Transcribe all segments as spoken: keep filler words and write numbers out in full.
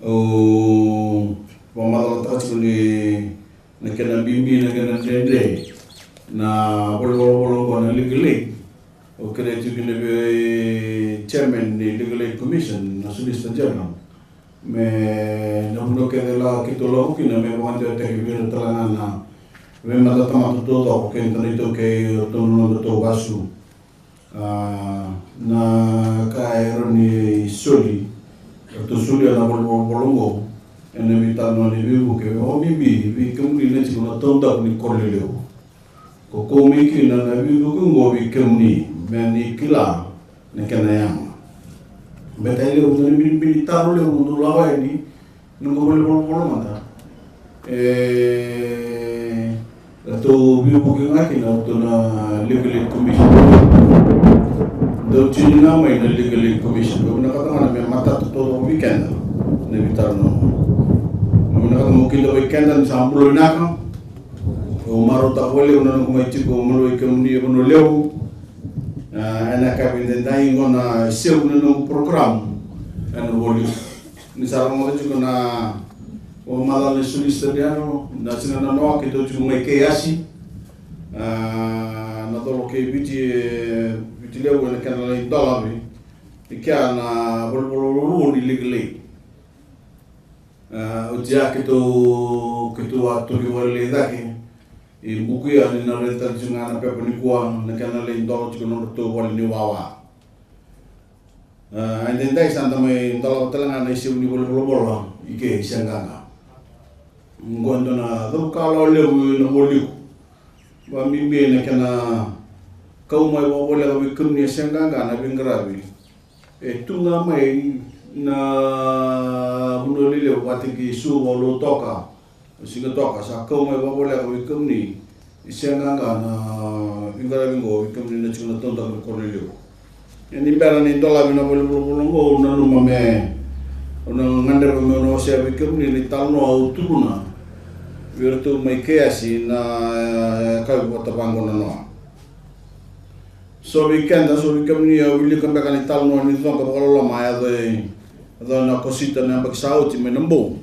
Au vakamacalataka tiko ni na kena bibi, na kena dredre na valenivolavola oqo na Legal Aid. Au kerea tiko kina vei chairman ni Legal Aid Commission, na Solicitor General, me na vanua kece la keitou lako kina me vakadewataki vei ira tale ga na veimatatamata taucoko kei na neitou, kei iratou na nodatou vasu. A, na ka e rawa ni soli, ratou solia na valenivolavola oqo ena veitalanoa ni veivuke, vakabibi vei kemuni na tiko na taudaku ni koro lelevu. Ko kau mai kina na veivuke oqo vei kemuni me ni kila na kena yaga. Baleta e levu na binibini taro levu dou lako yani, noqu valenivolavola mada. E, ratou veivuke ga kina ratou na Legal Aid Commission. Dou tini ga mai na Legal Aid Commission. Au vinakata ga me matata taucoko vei keda na veitalanoa. Au vinakata meu kidavaki keda ni sa bula vinaka. Au marautaka vakalevu na noqu mai tiko mai vei kemuni e Vanua Levu. A, ena yakavi edaidai oqo na isevu ni noqu program ena Vualiku. Ni sa rogoca tiko na vakamacala ni Solicitor General, na siga nanoa keitou tiko mai Keiasi, a, na colo kei Viti, e, Viti Levu ena kena lai dolavi i kea na valenivolavola vou ni Legal Aid. A, oti ya keitou, keitou a toki vale i cake. I buku ya ni na raica tale tiko ga na pepa nikua na kena lai dola tiko na nodratou vale ni wawa. A, edaidai sa da mai dolava tale ga na isevu ni valenivolavola i ke i Seaqaqa. Oqo e dua na cakacaka levu ena Vualiku. Vakabibi na kena kau mai vakavoleka vei kemuni e Seaqaqa na veiqaravi. E tu ga mai na vanua lelevu vata kei Suva, Lautoka, Sigatoka, sa kau mai vakavoleka vei kemuni e Seaqaqa na veiqaravi oqo vei kemuni na tiko na taudaku ni koro lelevu. Ia ni bera ni dolavi na valenivolavola oqo, au nanuma me, au na gadreva meu na wasea vei kemuni na italanoa au tukuna vei iratou mai Keiasi na, e, yakavi vata vaqo nanoa. So vei keda, so vei kemuni, au wilika beka na italanoa ni coqa vakaloloma a yaco e, yaco ena Okosita na yabaki sa oti mai Nabou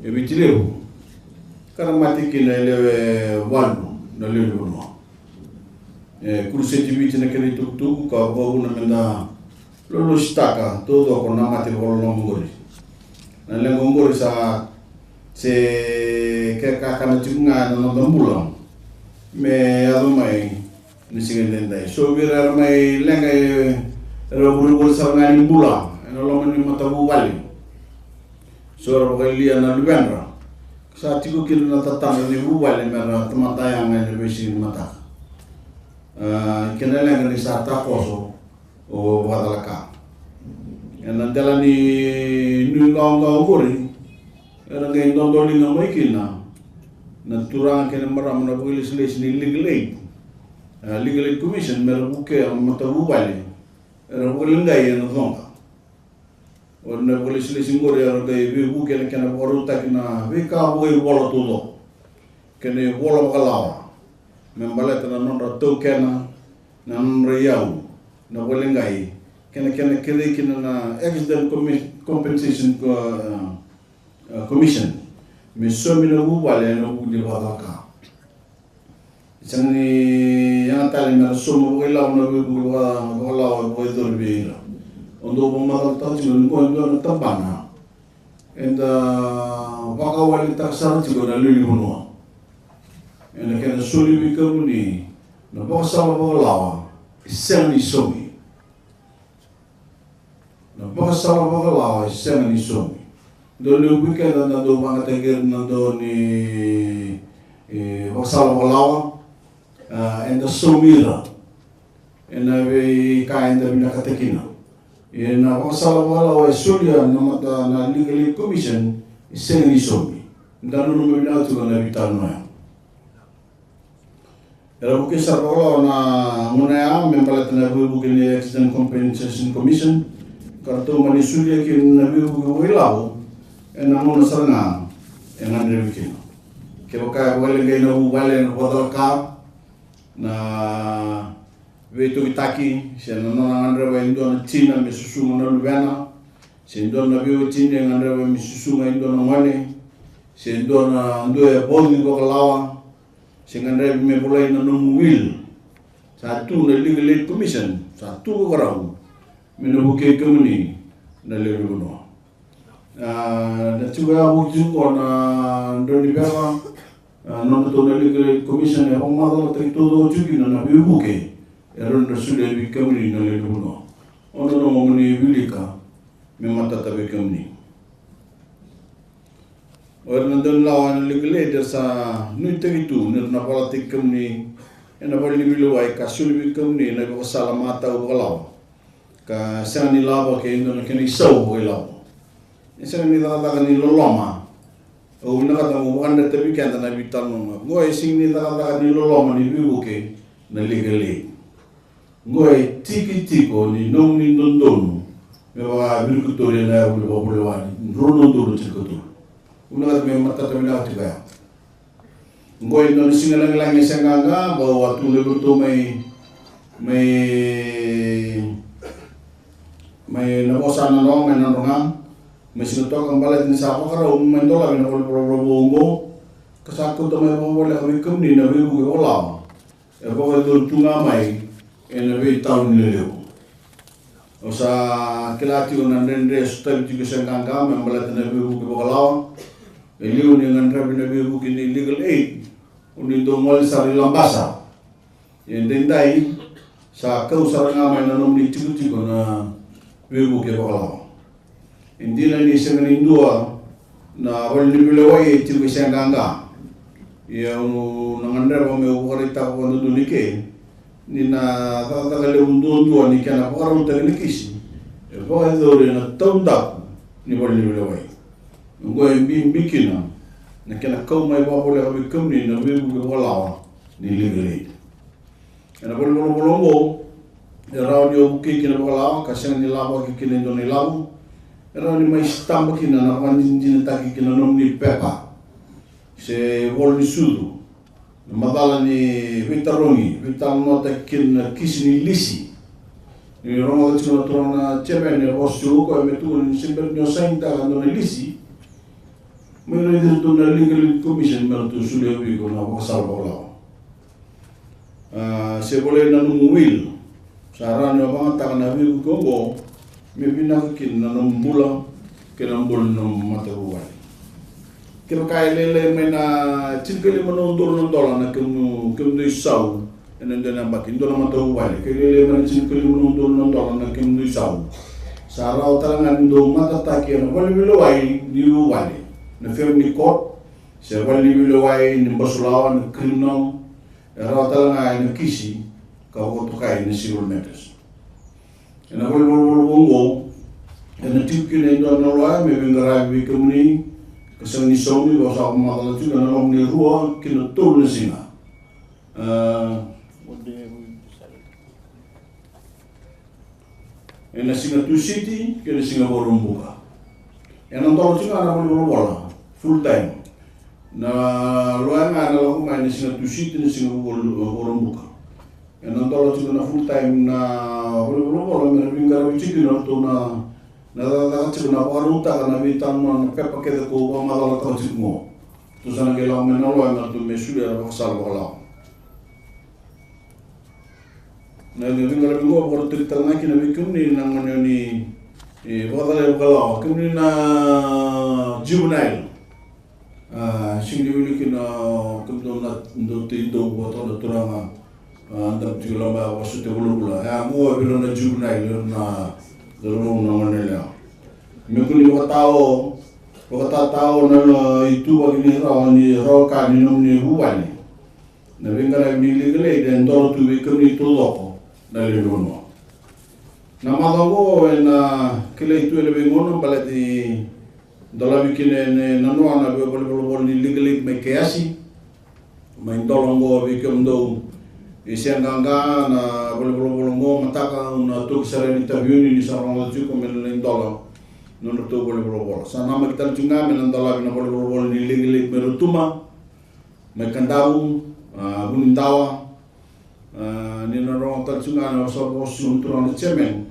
e Viti Levu. Ka ra mate kina e lewe walu na lewe ni vanua. E kuruseti Viti na kena itukutuku ka vakavuna me da lolositaka taucoko na mate vakaloloma oqori. Na leqa oqori sa se ke kakana tiko ga ena noda bula me yaco mai ni siga edaidai. So vei ira era mai leqa e, era vurevure sara ga ni bula ena loma ni matavuvale. So era vakayalia na luvedra. Sa tiko kina na tatadra ni vuvale mera tamata yaga ena veisiga ni mataka. A, kena leqa ni sa takoso o vakacalaka. Ena dela ni nuiqawaqawa oqori era qai dodoliga mai kina na turaga kei na marama na vakailesilesi ni Legal Aid, a, Legal Aid Commission, mera vukea na matavuvale era vakaleqai ena coqa. O ira na vakailesilesi oqori era qai veivuke ena kena vakarautaki na veika vakaivola taucoko kei na ivola vakalawa me baleta na nodra taukena, na nodra iyau, na vakaleqai, kei na kena kerei kina na Accident Commi-, Compensation Co-, a, a, Commission me saumi na vuvale ena vuku ni vakacalaka. Sega ni yaga tale mera sauma vakailavo na veivuke vaka-, vakalawa e vakayacori vei ira. Au dau vakamacalataka tiko ni qo e dua na tabana eda vakawalitaka sara tiko na lewe ni vanua. Ena kena soli vei kemuni na vakasala vakalawa e sega ni saumi. Na vakasala vakalawa e sega ni saumi. Dau levu vei keda da dau vakayagataki ira na dau ni, e, vakasala vakalawa, a, eda saumi ira ena veika eda vinakata kina. Ia na vakasala vakalawa e solia na mata na Legal Aid Commission e sega ni saumi. Da nanuma vinaka tiko na veitalanoa ya. Era vukei sara vakalawa na gauna ya me baleta na veivuke ni Accident Compensation Commission, ka ratou mani solia kina na veivuke vakailavo ena gauna sara ga e gadrevi kina. Kevaka e vakaleqai na vuvale ena vakacalaka, na veitokitaki se na nona gadreva e dua na tina me susuga na luvena, se dua na veiwatini e gadreva me susuga e dua na gone, se dua na dua e vauci vakalawa, se gadrevi me volai na nomu will, sa tu na Legal Aid Commission, sa tu vakarau me na vukei kemuni na lewe ni vanua. A, na tiko ya vuki tiko na drau ni veva, a, nodratou na Legal Aid Commission e vakamacalataki taucoko tiko kina na veivuke e rawa ni ra solia vei kemuni na lewe ni vanua. O na nanuma mo ni wilika me matata vei kemuni. O ira na daunilawa ena Legal Aid era sa nuitaki tu ni ra na valataki kemuni ena valeniveilewai ka soli vei kemuni na ivakasala matau vakalawa ka sega ni lavaki e dua na kena isau vakailavo. E sega ni cakacaka ni loloma. Au vinakata mo vakadreta vei keda na veitalanoa. Qo e sega ni cakacaka ni loloma ni veivuke na Legal Aid. Qo e tiki tiko ni nomuni dodonu me vakavirikotori ena yavu ni vakavoliwali rua na udolu tinikatolu. Au vinakata me matata vinaka tiko ya. Qo e dua na siga lagilagi e sega qaqa, vau a tu na viratou mai, mai, mai na vosa na noa mai na droga mai Sigatoka, baleta ni sa vakarau mai dolavi na valenivolavola vou oqo, ka sa kauta mai vakavoleka vei kemuni na veivuke vakalawa e vakayacori tu ga mai ena veitauni lelevu. Au sa kila tiko na dredre e sotavi tiko e sega qaqa me baleta na veivuke vakalawa. E liu ni gadrevi na veivuke ni Legal Aid, o ni dau gole sara i Labasa. Ia edaidai sa kau sara ga mai na nomuni tikotiko na veivuke vakalawa. E dina ni sega ni dua na valeniveilewai e tiko e sega qaqa. Ia au na gadreva meu vakaraitaka vakadodonu eke ni na cakacaka levu duadua ni kena vakarautaki na kisi e vakayacori ena taudaku ni valeniveilewai. Oqo e bibi kina na kena kau mai vakavoleka vei kemuni na veivuke vakalawa ni Legal Aid. Ena valenivolavola oqo e rawa ni o vukei kina vakalawa ka sega ni lavaki kina e dua na ilavo. E rawa ni mai sitaba kina na vakadinadinataki kina nomuni pepa se vola ni sucu, na macala ni veitarogi, veitalanoataki kina na kisi ni lisi. Ni rogoca tiko na turaga na chairman e vosa tiko o koya me tukuna ni se bera ni o sainitaka dua na lisi, mai raici iratou na Legal Aid Commission me ratou solia vei iko na vakasala vakalawa. A, se volai na nomu will, sa rawa ni o vagataka na veivuke oqo me vinaka kina na nomu bula kei na bula ni nomu matavuvale. Kevaka e lailai mai na tinikalima na udolu na dola na kemu, kemudou isau ena dua na yabaki, dua na matavuvale, ke lailai mai na tinikalima na udolu na dola na kemudou isau, sa rawa tale ga ni dou matataki ena valeniveilewai ni vuvale, na family court, se valeniveilewai ni basulawa, na criminal. E rawa tale ga ena kisi ka vakatokai na civil matters. Ena valenivolavola oqo ena tiko kina e dua na loya me veiqaravi vei kemuni ka sega ni saumi, vaka sa vakamacala tiko, ena loma ni rua ki na tolu na siga. A, ena siga Tusiti kei na siga Vakaraubuka. Ena dola tiko ga na valenivolavola full time. Na loya ga ena lako mai ena siga Tusiti, na siga Vakarau, Vakaraubuka. Ena dola tiko na full time na valenivolavola me na veiqaravi tiko kina o ratou na, na cakacaka tiko na vakarautaka na veitalanoa, na pepa kece ko vakamacalataka tiko qo. Ratou sa na qai lako mai na loya me ratou me solia na vakasala vakalawa. Na veiqaravi qo vakarautaki tale ga kina vei kemuni na gone ni, e, vakacalai vakalawa, kemuni na juvenile. A, sega ni wili kina kemudou na dau tei dou vata na turaga, a, dabe tiko loma ya vakasote vulavula. E a qo vei ira na juvenile, ira na, ira na gone yalewa. Me kua ni vakatao, vakatatao na ituvaki ni rawa, ni rawa ka ni nomuni vuvale. Na veiqaravi ni Legal Aid e dola tu vei kemuni taucoko na lewe ni vanua. Na macawa oqo ena kilai tu ena veigauna baleta ni dolavi kina ena noa na valenivolavola ni Legal Aid mai Keyasi. Mai dola oqo vei kemudou e sega qaqa na valenivolavola oqo, mataka au na toki sara yani Taveuni ni sa rogoca tiko me na lai dola nodratou valenivolavola. Sa namaki tale tiko ga me na dolavi na valenivolavola ni Legal Aid mai Rotuma, mai Kadavu, a, Vunidawa. A, ni na rogo tale tiko ga na vosa, vosa ni turaga na chairman.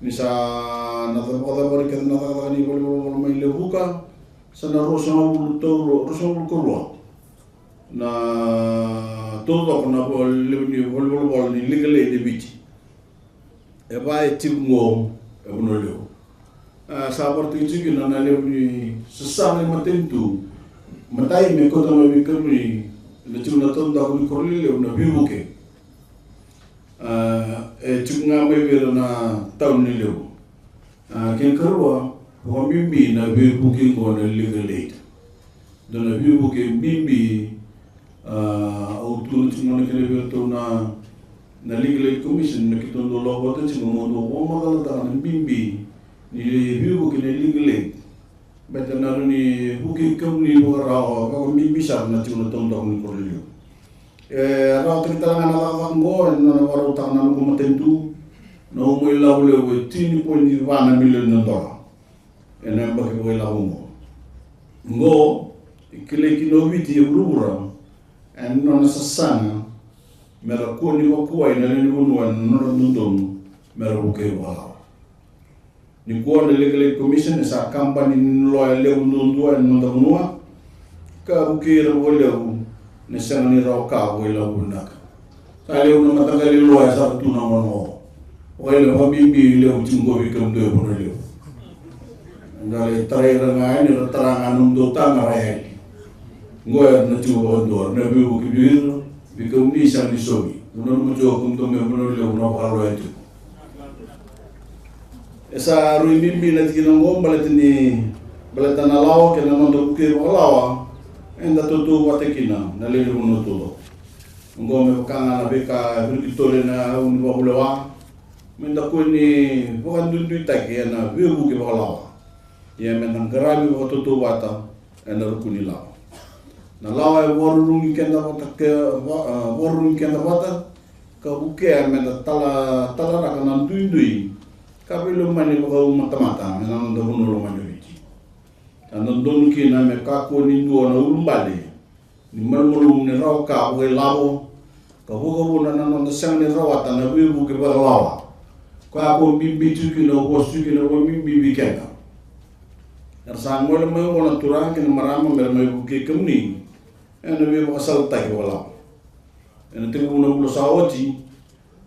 Ni sa na cava, cava kece na cakacaka ni valenivolavola mai Levuka, sa na ruasagavulu tau, ruasagavulu ka rua na taucoko na levu ni valenivolavola ni Legal Aid e Viti. E va e tiko qo e Vanua Levu. A, sa vakaraitaki tiko kina na levu ni sasaga ni matanitu. Matai, me kauta mai vei kemuni na tiko na taudaku ni koro lelevu na veivuke. A, e tiko ga mai vei ira na tauni lelevu. A, kena ikarua, vakabibi na veivuke qo na Legal Aid. Dua na veivuke bibi, a, au tukuna tiko ga na kena vei iratou na, na Legal Aid Commission, me keitou dau lako vata tiko mo dau vakamacalataka na bibi ni veivuke na Legal Aid. Baleta na rawa ni vukei kemuni vakarawa, vakabibi sara na tiko na taudaku ni koro lelevu. E rawataki tale ga na cakacaka oqo, e na nona vakarautaka na noqu matanitu, na uma ilavo levu e tini poidi va na milioni na dola e na yabaki vakailavo oqo. Oqo e kilai kina o Viti e vuravura e na nona sasaga me ra kua ni vakuwai na lewe ni vanua e na nodra dodonu me ra vukei vakalawa. Nikua na Legal Aid Commission e sa kabani ni loya levu duadua e na noda vanua, ka vukei ira vakalevu na sega ni rawa ka vakailavo vinaka. Sa levu na mataqali loya sara tu na gauna oqo. Vakailavo, vakabibi levu tiko qo vei kemudou e Vanua Levu. Da lai tarai ira ga yani, ra tara ga nomudou taga ra yali. Qo era na tiko vakadua, na veivuke vei ira, vei kemuni sega ni sovi. Mo nanuma tiko o kemudou mai Vanua Levu na vakaloya tiko. E sa rui bibi na tikina oqo baleta ni, baleta na lawa kei na noda vukei vakalawa, eda tautauvata kina na lewe ni vanua taucoko. Oqo me vaka ga na veika e virikotori e na yau ni vakavulewa, me da kua ni vakaduiduitaki e na veivuke vakalawa. Ia me da qaravi vakatautauvata e na ruku ni lawa. Na lawa e vakarurugi keda vata, ke, va, a, vakarurugi keda vata, ka vukea me da tala, talaraka na duidui ka veilomani vakaumatamata e na noda vanua lomani o Viti. Sa dodonu kina me kakua ni dua na ulubale ni malumalumu ni rawa ka vakailavo, ka vakavuna na noda sega ni rawata na veivuke vakalawa. Koya ko bibi tiko kina, au vosa tiko kina vakabibi vei keda. Era sa gole mai oqo na turaga kei na marama me ra mai vukei kemuni e na veivakasalataki vakalawa. E na tekivu na vula sa oti,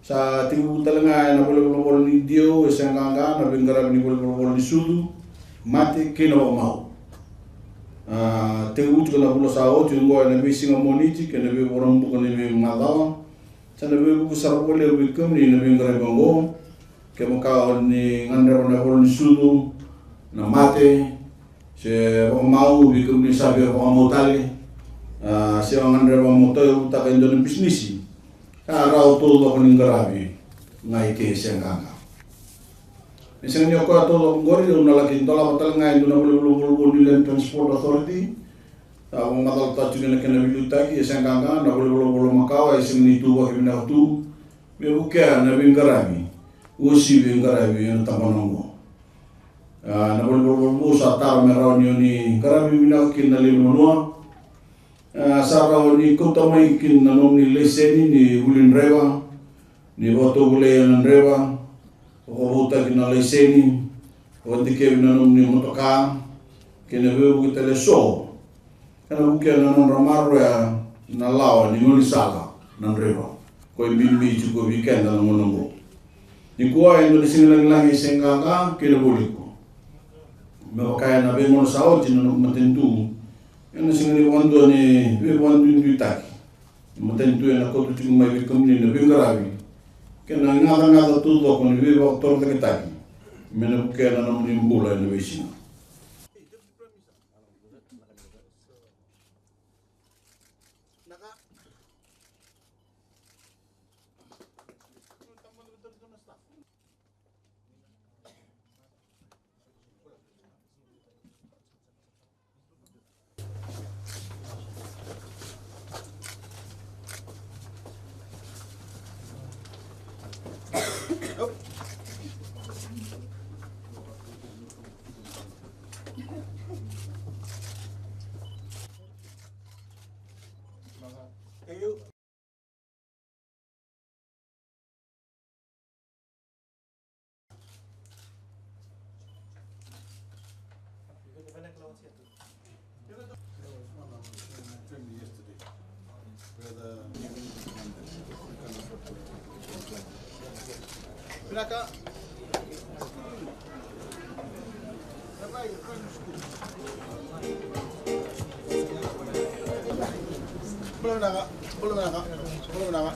sa tekivu tale ga e na valenivolavola ni D O e Sega Qaqa na veiqaravi ni valenivolavola ni sucu, mate kei na vakamau. A, tekivu tiko na vula sa oti oqo e na veisiga Moniti kei na veivakarabuka ni veimacawa. Sa na veivuke sara vakalevu vei kemuni na veiqaravi oqo, kevaka o ni gadreva na vola ni sucu, na mate, se vakamau, vei kemuni sa via vakamau tale, a, se o gadreva mo tauyavutaka e dua na bisinisi. Sa rawa taucoko ni qaravi ga i ke e Sega Qaqa. Me sega ni o koya taucoko oqori, au na laki dolava tale ga e dua na valenivolavola vou ni Land Transport Authority. Sa vakamacalataka tiko na kena veiliutaki e Sega Qaqa, na valenivolavola makawa e sega ni tuvaki vinaka tu me vukea na veiqaravi uasivi e qaravi e na tabana oqo. A, na valenivolavola vou sa tara me rawa ni o ni qaravi vinaka kina na lewe ni vanua. A, sa rawa ni kauta mai kina na nomuni laiseni ni vuli draiva, ni vakatovolei na draiva, vakavoutaki na laiseni, vakadikevi na nomuni motoka kei na veivuke tale e so. Ka na vukea na nodra maroroya na lawa ni gaunisala na draiva. Koya e bibi tiko vei keda na gauna oqo. Nikua e dua na siga lagilagi e Sega Qaqa kei na Vualiku. Me vaka e na veigauna sa oti na noqu matanitu, e na sega ni vakadua ni veivakaduiduitaki. Na matanitu e na kauta tiko mai vei kemuni na veiqaravi kei na gacagaca taucoko ni veivakatorocaketaki me na vukea na nomuni bula e na veisiga. Vinaka. Bula vinaka, bula vinaka, bula vinaka.